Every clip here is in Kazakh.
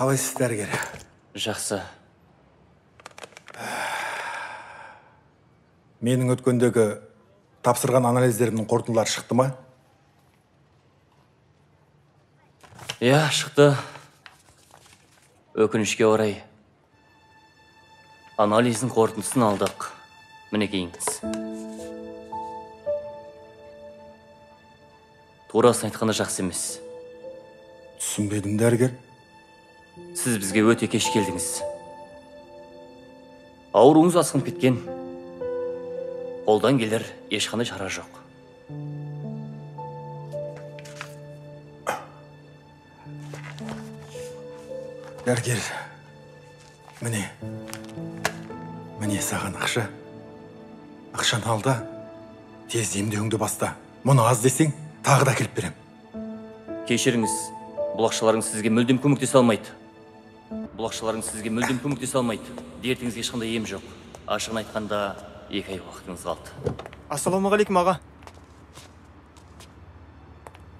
Қалайсыз, дәрігер? Жақсы. Менің өткендегі тапсырған анализдерімнің қорытындылары шықты ма? Иә, шықты. Өкінішке орай анализдің қорытындысын алдық. Мінекейіңіз. Турасын айтқанда жақсы емес. Түсінбедім, дәрігер. Сіз бізге өте кеш келдіңіз. Ауруыңыз асқынып кеткен. Қолдан келер ешқандай шара жоқ. Дәрігер, міне, міне саған ақша. Ақшаны ал да, тез емдеуіңді баста. Мұны аз десең, тағы да әкеліп берем. Кешіріңіз, бұл ақшаларыңыз сізге мүлдем көмектесе алмайды. Бұл ақшаларыңыз сізге мүлдем көмектесе алмайды. Дертіңізге ешқандай ем жоқ. Ашығын айтқанда, 2 ай уақытыңыз қалды. Ассалаумағалейкум, аға.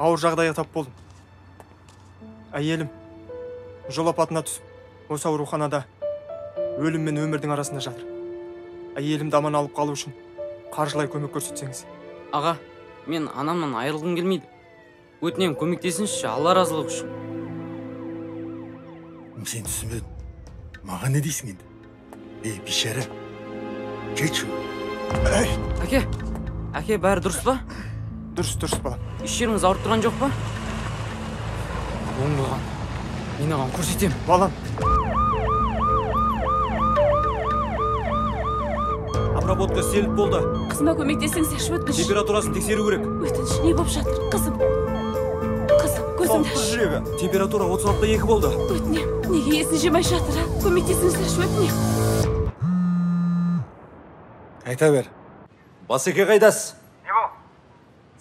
Ауыр жағдайға тап болдым. Әйелім жол апатына түсіп, осы ауруханада өлім мен өмірдің арасында жатыр. Әйелімді аман алып қалу үшін қаржылай көмек көрсетсеңіз. Аға, мен анамнан айырылғым келмейді. Өтінемін, көмектесіңізші, Алла разылығы үшін. Сен түсінбедің. Маған не дейсің енді? Ей, бейшара. Кетші. Әке, әке, бәрі дұрыс па? Дұрыс, дұрыс, балам. Еш жеріңіз ауырып тұрған жоқ па? Оң болған. Мен оған көрсетемін. Балам. Обработка істеліп болды. Қызыма көмектесіңізші, өтініш. Температурасын тексеру керек. Өтініш, не болып жатыр? Қызым. Қызым, көзіңді аш. Жүрегі. Температура 36,2 болды. Өтінем, неге есін жимай жатыр, а? Көмектесіңіздерші, өтінем. Айта бер. Басеке, қайдасыз? Не бол?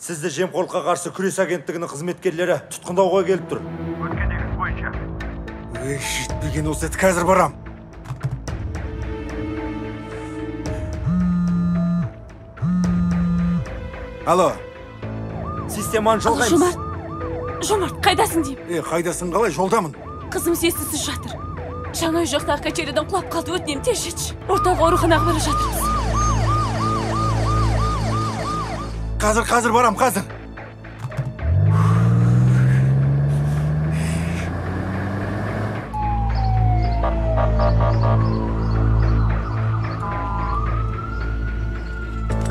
Сізді жемқорлыққа қарсы күрес агенттігінің қызметкерлері тұтқындауға келіп тұр. Өткендегі іс бойынша. Ей, жетпеген осы ет, қазір барам. Алло. Системаны жалғаймыз. Жомарт, Жомарт, қайдасың деймін? Е, қайдасың қалай, жолдамын. Қызым ессіз жатыр. Жаңа үй жақтағы качелиден құлап қалды, өтінемін, тез жетші. Орталық ауруханаға бара жатырмыз. Қазір, қазір барам, қазір.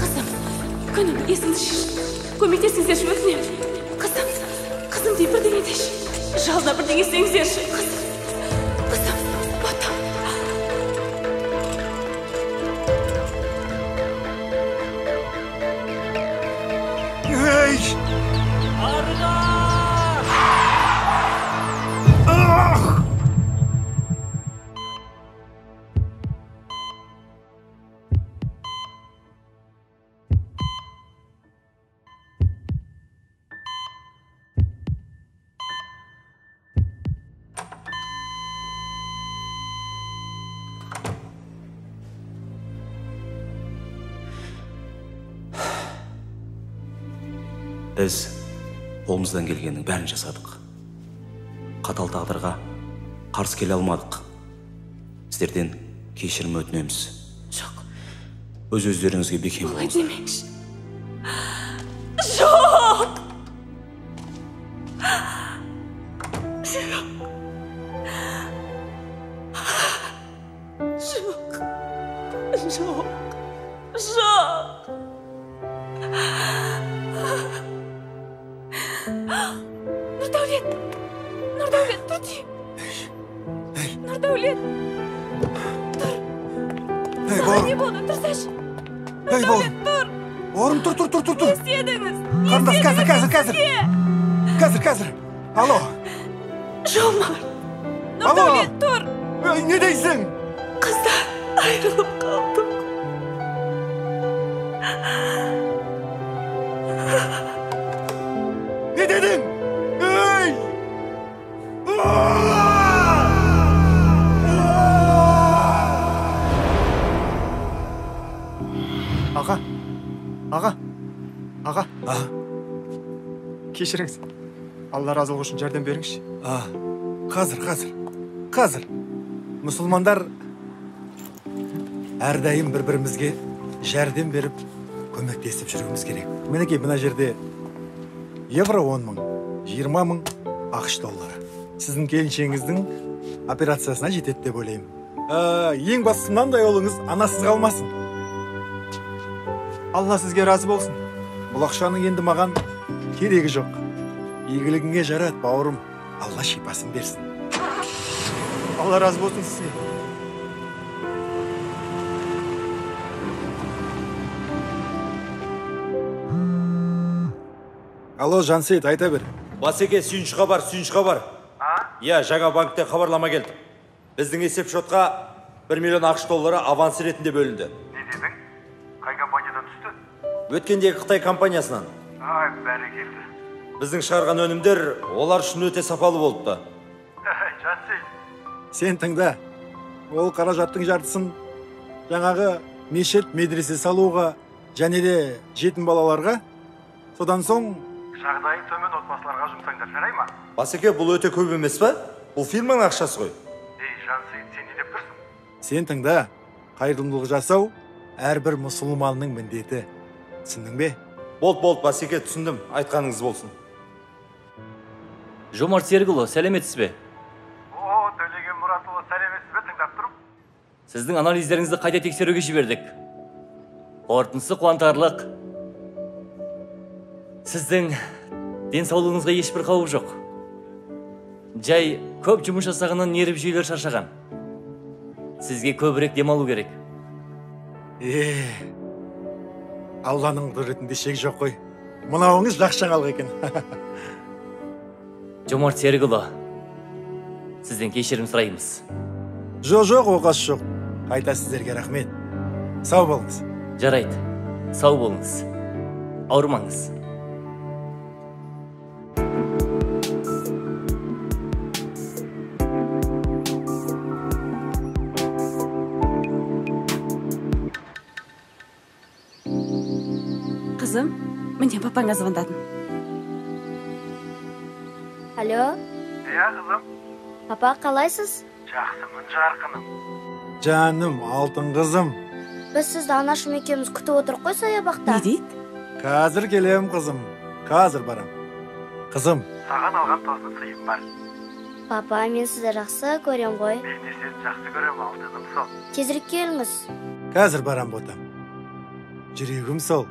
Қызым, күнім, есіңді шеш. Көмектесіңіздерші, өтінемін. Қызым, қызым деп бірдеңе деші. Жалына бірдеңе істеңіздерші. Қызым, қызым, ботам. Ей! Арға! Ах! Біз қолымыздан келгеннің бәрін жасадық. Қатал тағдырға қарсы келе алмадық. Сіздерден кешірім өтінеміз. Жоқ. Өз өздеріңізге бекем Олай болыңыздар. демеңші. Жоқ! Жоқ. Жоқ. Жоқ. Жоқ. Нұрдәулет! Нұрдәулет, тұр деймін. Нұрдәулет! Тұр. Ей, Саған бауырым. не болды? Тұрсайшы. Ей, бауырым. Нұрдәулет, тұр. Бауырым, тұр, тұр, тұр, тұр, тұр. Не істедіңіз? Не Қарындас, қазір, істедіңіз қазір, қазір. сізге? Қазір, қазір. Алло. Жомарт. Алло. Нұрдәулет, тұр. Ей, не дейсің? Қыздан айырылып қалдық. Не дедің? Ей! Аға, аға, аға. А? Кешіріңіз. Алла разылығы үшін жәрдем беріңізші. А, қазір, қазір. Қазір. Мұсылмандар әрдайым бір-бірімізге жәрдем беріп, көмектесіп жүруіміз керек. Мінекей, мына жерде евро 10 мың, 20 мың ақш доллары. Сіздің келіншегіңіздің операциясына жетеді деп ойлаймын. Ең бастысы мынандай ұлыңыз анасыз қалмасын. Алла сізге разы болсын. Бұл ақшаның енді маған керегі жоқ. Игілігіңе жарат, бауырым. Алла шипасын берсін. Алла разы болсын сізге. Алло, Жансейіт, айта бер. Басеке, сүйінші хабар, сүйінші хабар. Иә, жаңа банктен хабарлама келді. Біздің есеп шотқа 1 миллион ақш доллары аванс ретінде бөлінді. Не дедің? Қай компаниядан түсті? Өткендегі Қытай компаниясынан. Ай, бәрекелді. Біздің шығарған өнімдер олар үшін өте сапалы болыпты. Жансейіт, сен тыңда. Ол қаражаттың жартысын жаңағы мешіт, медресе салуға және де жетім балаларға, содан соң жағдайы төмен отбасыларға жұмсаңдар, жарай ма? Басеке, бұл өте көп емес па? Бұл фирманың ақшасы ғой. Ей, Жансейіт, сен не деп тұрсың? Сен тыңда. Қайырымдылық жасау әрбір мұсылманның міндеті. Түсіндің бе? Болды, болды, Басеке, түсіндім. Айтқаныңыз болсын. Жомарт Серікұлы, сәлеметсіз бе? О, Төлеген Мұратұлы, сәлеметсіз бе? Тыңдап тұрмын. Сіздің анализдеріңізді қайта тексеруге жібердік. Қорытындысы қуантарлық. Сіздің денсаулығыңызға ешбір қауіп жоқ. Жай көп жұмыс жасағаннан нерв жүйелері шаршаған. Сізге көбірек демалу керек. Алланың құдіретінде шек жоқ қой. Мынауыңыз жақсы жаңалық екен. Жомарт Серікұлы, сізден кешірім сұраймыз. Жоқ, жоқ, оқасы жоқ. Қайта сіздерге рахмет. Сау болыңыз. Жарайды, сау болыңыз. Ауырмаңыз. Қызым, міне папаңа звондадым. Алло? Иә, қызым. Папа, қалайсыз? Жақсымын, жарқыным. Жаным, алтын қызым. Біз сізді анашым екеуміз күтіп отырық қой саябақта. Не дейді? Қазір келем, қызым. Қазір барам. Қызым, саған алған тосын сыйым бар. Папа, мен сізді жақсы көрем ғой. Мен де сені жақсы көрем, алтыным сол. Тезірек келіңіз. Қазір барам, ботам. Жүрегім сол.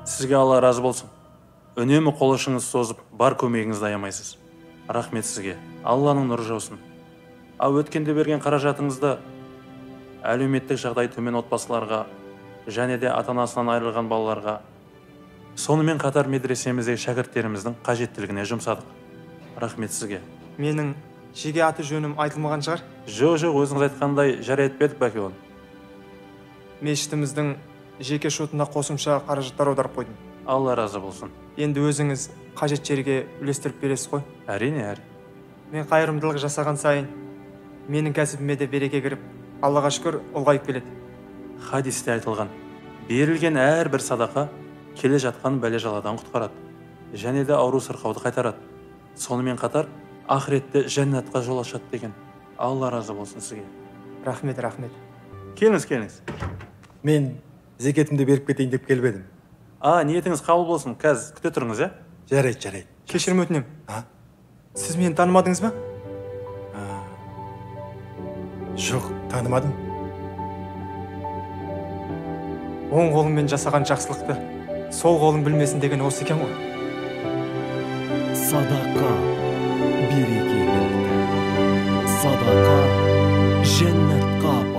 Сізге Алла разы болсын. Үнемі қол ұшыңызды созып, бар көмегіңізді аямайсыз. Рахмет сізге. Алланың нұры жаусын. Ал өткенде берген қаражатыңызды әлеуметтік жағдайы төмен отбасыларға және де ата-анасынан айырылған балаларға, сонымен қатар медресеміздегі шәкірттеріміздің қажеттілігіне жұмсадық. Рахмет сізге. Менің жеке аты жөнім айтылмаған шығар? Жоқ, жоқ, өзіңіз айтқандай жария етпедік бәке оны. Мешітіміздің жеке шотына қосымша қаражаттар аударып қойдым. Алла разы болсын. Енді өзіңіз қажет жерге үлестіріп бересіз ғой? Әрине, әрине. Мен қайырымдылық жасаған сайын менің кәсібіме де береке кіріп, Аллаға шүкір, ұлғайып келеді. Хадисте айтылған, берілген әрбір садақа келе жатқан бәле-жаладан құтқарады, және де ауру сырқауды қайтарады. Сонымен қатар ақыретте жәннатқа жол ашады деген. Алла разы болсын сізге. Рахмет, рахмет. Келіңіз, келіңіз. Мен зекетімді беріп кетейін деп келіп едім. А, ниетіңіз қабыл болсын. Қазір күте тұрыңыз, ә? Жарайды, жарайды. Кешірім өтінем. А? Сіз мені танымадыңыз ба? Жоқ, танымадым. Оң қолыңмен жасаған жақсылықты сол қолың білмесін деген осы екен ғой. Садақа береке кілті. Садақа жәннатқа.